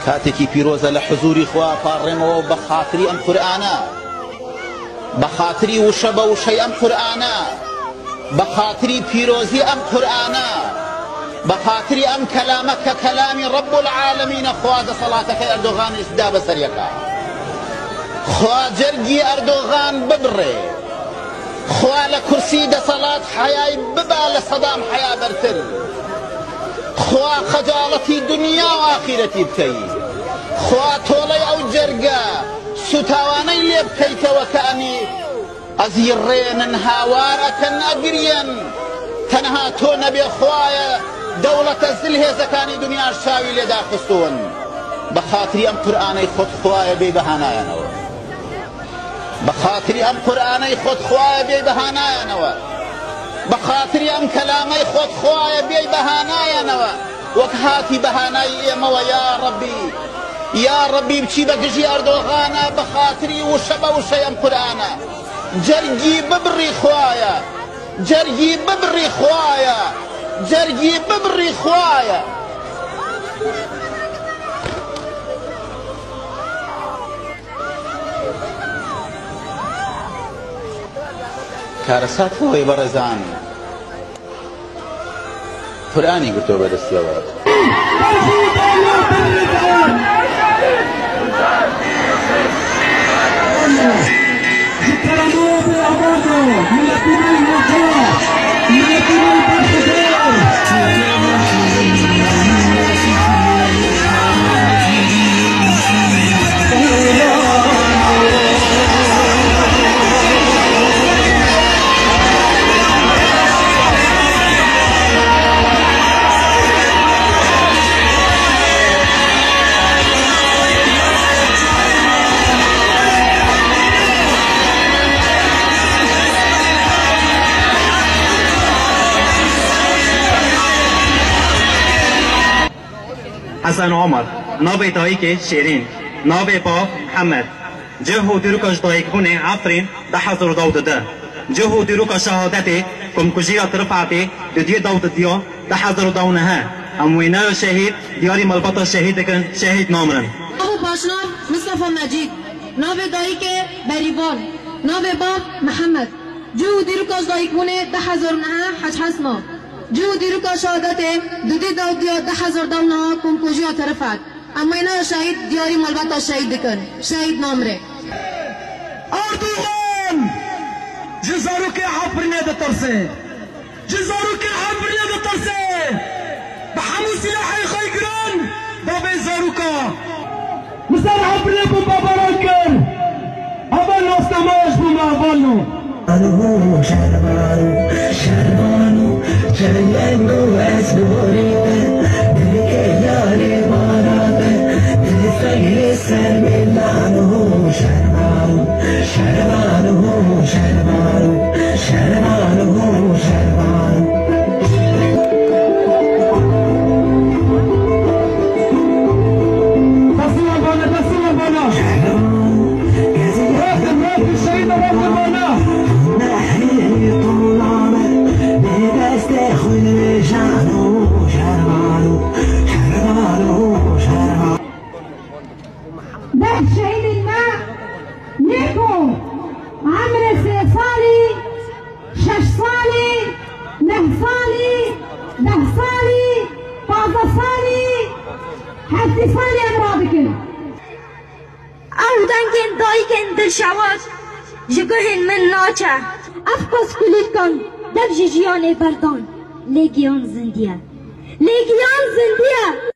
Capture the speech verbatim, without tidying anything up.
کاتێکی پیرۆزە لە حزوری خوا پاڕێمەوە بە خاتری ئەم قورئانە، بە خاتری وشە بە وشەی ئەم قورئانە، بە خاتری پیرۆزی ئەم قورئانە، بە خاتری ئەم کەلامە کە کەلامی ڕەب العالەمینە. خوا دەسەڵاتەکەی ئەردۆغانیش دا بەسەریەکە. خوا جەرگی ئەردۆغان ببڕێ. خوا لە کورسی دەسەڵات حەیای ببا لە سەدام حەیا بەرتر. خوا خەجاڵەتی دنیا و ئاخیرەتی بکەی. خوا تۆڵەی ئەو جەرگە سوتاوانەی لێ بکەیتەوە کە ئەمی ئەزیڕێنن، هاوار ئەکەن، ئەگریەن. تەنها تۆ نەبێ خوایە، دەوڵەتە زلهێزەکانی دنیا شاوی لێ داخستوون. بە خاتری ئەم قورئانەی خۆت خوایە بێی بەهانایانەوە. بە خاتری ئەم قورئانەی خۆت خوایە بێی بەهانایانەوە. بە خاتری ئەم کەلامەی خۆت خوایە بێی بەهانایانەوە. وەک هاتی بەهانای ئێمەوە، یا ڕەبی، یا ڕەبی، بچی بە گژی ئەردۆغانە بە خاتری وشە بە وشەی ئەم قورئانە. جەرگی ببڕی خوایە، جەرگی ببڕی خوایە، جەرگی ببڕی خوایە. کارەسات بۆی بەڕێزان. قورئانی گرتۆ بەدەستیەوە. Hesen Omer, navê dayikê Şêrîn, navê bav Mihemed. Cih û dîroka ji dayikbûnê Efrîn du hezar û deh. Cih û dîroka şehadetê komkujiya Tirifetê dudiyê deh û dudiya du hezar û deh. Em wêneya şehîd diyarî malbata şehîd dikin, şehîd namirin. Nav û paşnav Mistefa Mecîd, navê dayikê Berîvan, navê bav Mihemed. Cih û dîroka ji dayikbûnê du hezar û neh, Hec Hesma. Cih û dîroka şehadetê dudî dawdiya du hezar dewna komkujiya Tirifet. Em wêneya şehîd diyarî malbata şehîd dikin. Şehîd namre. Erdogan ji zarokê Efrînê ditirse. Ji zarokê Efrînê ditirse. Bi hemû sîlahê xwe giran, bavê zaroka. Li ser Efrînê bombebaran kir. Heval rasta me ji bo me heval no. Şervano, şervano, şervano, çelengo ez borî te, dilke yarê mara te, dilfegê ser mêlano, şervano, şervano, şervano, şervano, şervano. Destê wan bana, destê wan bana. Rakin, rakin, şehîd rakin bana. Deh şehîdên me yê ku emrê sê salî, şeş salî, neh salî, deh salî, pazdeh salî, heftê salî em radikin. Ew dengên dayikên dilşewat ji guhên min naçe. Ev qas kulîlkan dev ji jiyanê berdan, lê giyan zindiye. Lê giyan zindiye.